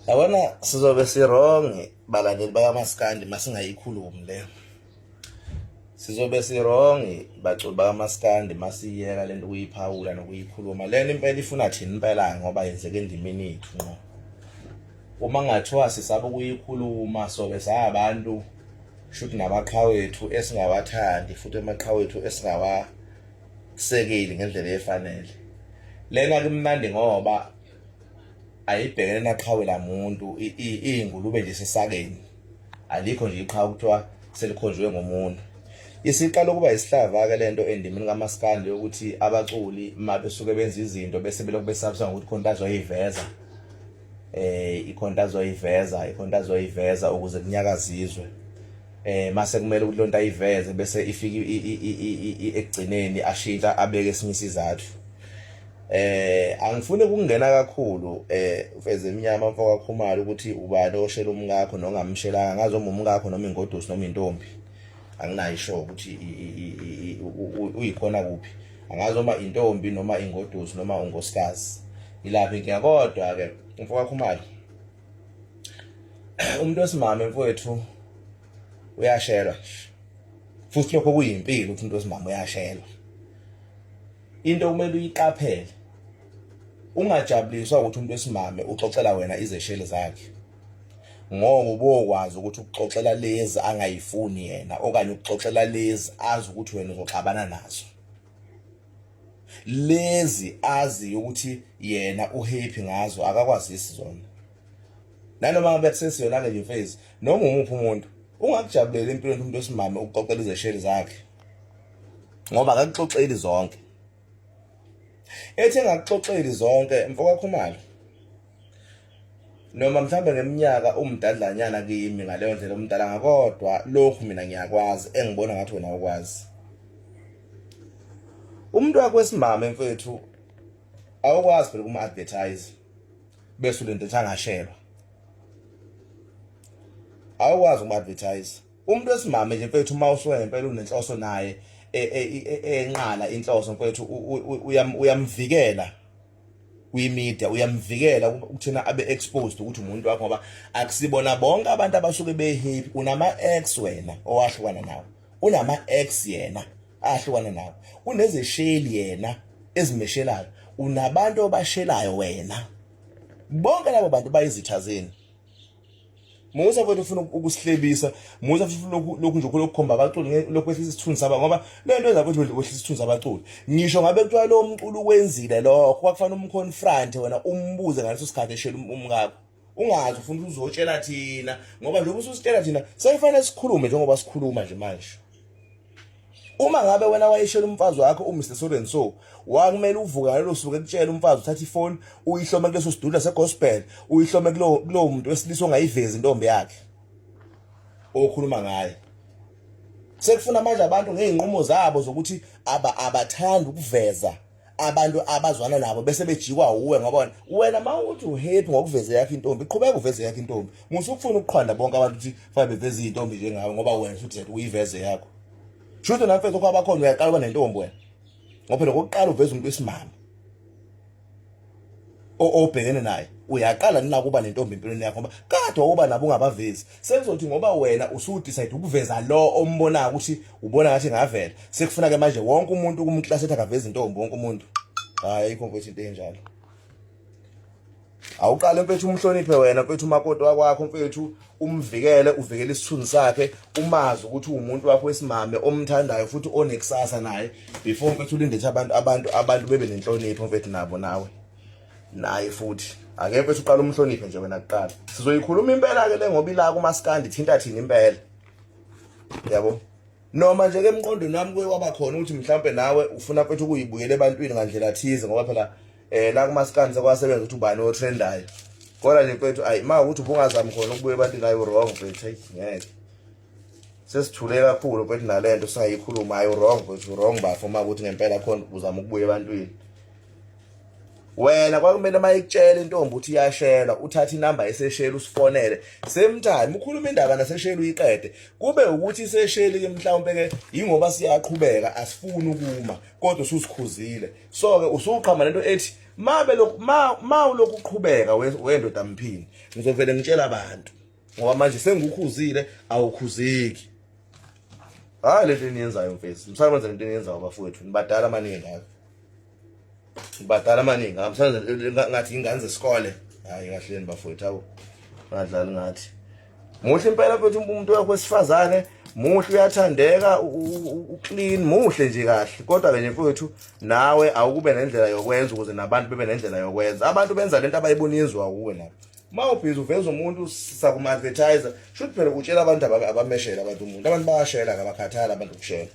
Yabona sizobe sirongi balandeli bakamaskandi masingayikhulumi le. Sizobe sirongi baculi bakamaskandi masiyeka lento kuyiphawula nokuyikhuluma. Lena impela ifuna thina impela ngoba yenzeka endimeni yethu ngqo. Uma ngathiwa sisaba ukuyikhuluma sobe sabantu shuthi namaqhawe ethu esingawathandi futhi amaqhawe ethu esingawasekeli ngendlela efanele. Lena kumnandi ngoba ayibhekene naqhawe lamuntu iyingulube nje sesakeni alikho nje iqhawe kuthiwa selikhonjwe ngomuntu isiqala ukuba isihlava ke lento endimini kaMaskandi yokuthi abaculi uma besuke benza izinto bese belokhu besabisa ngokuthi khona azoyiveza eh ikhonto azoyiveza ikhonto azoyiveza ukuze kunyakazizwe eh mase kumele ukuthi lonto ayiveze bese ifike ekugcineni ashintsha abeke esinye isizathu. Angifuni ukungena kakhulu mfeze emnyama mfoka Khumalo ukuthi ubani oshela umkakho nongamshelanga ngazi uma umkakho noma ingodusi noma intombi anginayo isho ukuthi uyikhona kuphi angazi uma intombi noma ingodusi noma unkosikazi ilapho inkinga kodwa ke mfoka Khumalo umuntu wesimame mfowethu uyashelwa futhi lokho kuyimpilo ukuthi umuntu wesimame uyashelwa. Into okumele uyiqaphele ungajabuliswa ukuthi umuntu wesimame uxoxela wena izesheli zakhe ngoba ubokwazi ukuthi ukuxoxela lezi angayifuni yena okanye ukuxoxela lezi azi ukuthi wena uzoxabana nazo lezi azi ukuthi yena uhappy ngazo akakwazisi zona nanoma ngabe kusesiyona-ke nje mfezi noma umuphi umuntu ungakujabulela empilweni umuntu wesimame ukuxoxela izesheli zakhe ngoba akakuxoxeli zonke ethi engakuxoxeli zonke mfokakhumalo noma mhlambe ngeminyaka umdadlanyana kimi ngaleyo ndlela umdala ngakodwa lokhu mina ngiyakwazi engibona ngathi wena ukwazi umuntu wakho wesimame mfethu awukwazi phela kuma advertise bese ulento ethi angashelwa awukwazi uma advertise umuntu wesimame nje mfethu uma usuke ngempela unenhloso naye e, e, e, enqala inhloso mfethu uyamvikela kwi-media uyamvikela ukuthina abe exposed ukuthi umuntu wakho ngoba akusibona bonke abantu abasuke be-happy unama-ex wena owahlukana nawo unama-ex yena ahlukana nawo unezesheli yena ezimeshelayo unabantu obashelayo wena bonke labo bantu bayizitha zenu. Musa mfethu ufuna ukusihlebisa, musa futhi lokhu lokhu nje lokukhomba abaculi lokhu kwehlisa isithunzi saba ngoba le nto yenza futhi kwehlisa isithunzi abaculi. Ngisho ngabe kuthiwa lo mculo ukwenzile lokho kwakufanele umconfront wena umbuze ngaleso sikhathi eshela um-, umkakho. Ungazi ufuna uzotshela thina ngoba njengoba ususitshela thina sekufanele sikhulume njengoba sikhuluma nje manje. Uma ngabe wena wayeshela umfazi wakho uMr so and so wakumele uvuke ngalelo suku ekutshela umfazi uthatha ifoni uyihlome kuleso sidudla segospel uyihlome kulowo kulowo muntu wesilisa ongayivezi intombi yakhe okhuluma ngaye sekufuna manje abantu ngey'nqumo zabo zokuthi aba abathandi ukuveza abantu abazwana nabo bese bejikwa uwe ngoba wena uma uthi uhappy ngokuveza yakho intombi qhubeka uveze yakho intombi musa ukufuna ukuqhwanda bonke abantu ukuthi fanele beveze iy'ntombi njengawe ngoba wena futhi uyiveze yakho shuthi namfethu kwabakhona uyaqala uba nentombi wena ngoba phela kokuqala uveza umuntu wesimame obhekene naye uyaqala nina kuba nentombi empilweni yakho ngoba kade wawuba nabo ungabavezi sekuzothi ngoba wena usudecide ukuveza lo ombonayo ukuthi ubona ngathi ngavela sekufuna ke manje wonke umuntu kumklasi ethi akaveza intombi wonke umuntu hayi ayikho mfethu into enjalo awuqale mfethu umhloniphe wena mfethu umakoti wakwakho mfethu umvikele uvikele isithunzi sakhe umazi ukuthi uwumuntu wakho wesimame omthandayo futhi onekusasa naye before mfethu ulinde abantu abantu abantu bebe nenhlonipho mfethu nabo nawe naye futhi ake mfethu uqala umhloniphe nje wena kuqala sizoyikhuluma impela ke le ngoba ila kumaskandi thinta thina impela yabo noma nje ke emqondweni wami kuye kwaba khona ukuthi mhlawumbe nawe ufuna mfethu ukuyibuyela ebantwini ngandlela thize ngoba phela eh la kumaskandi sekwasebenza ukuthi ubani otrendayo kodwa nje mfethu ayi ma ukuthi ubungazami khona ukubuya ebantwini ayi wrong mfethu ayi ngeke sesithule kakhulu mfethu nalento singayikhuluma ayi wrong mfethu wrong bafo uma ukuthi ngempela khona uzama ukubuya ebantwini wena kwakumele uma ikutshela intombi ukuthi iyashela uthathe inamba eseshela usifonele same time ukhuluma indaba naseshela uyiqede kube ukuthi isesheli ke mhlawumbe ke yingoba siyaqhubeka asifuni ukuma kodwa ususikhuzile so ke usuqhama lento ethi Mabe lokhu ma ma ulokhu uqhubeka wendoda mphini, ngizovele ngitshela abantu ngoba manje sengukhuzile, awukhuzeki. Hayi, lento eniyenzayo mfethu, msakwenza lento eniyenzayo bafowethu, nibadala amaningi ngakho, nibadala amaningi, msakwenza ngathi ingane zesikole. Hayi, kahleni bafowethu, awu ngadlali ngathi. Muhle impela mfethu umuntu wakho wesifazane, muhle, uyathandeka, uclean, muhle nje kahle, kodwa ke nje mfowethu nawe awukube nendlela yokwenza ukuze nabantu bebe nendlela yokwenza. Abantu benza lento abayibona yenziwa kuwe nabo. Uma ubhizi uveza umuntu sakuma-advertiser, shuthi phela utshela abantu abameshela abantu umuntu. Abantu bayashela, abakhathali abantu kushela.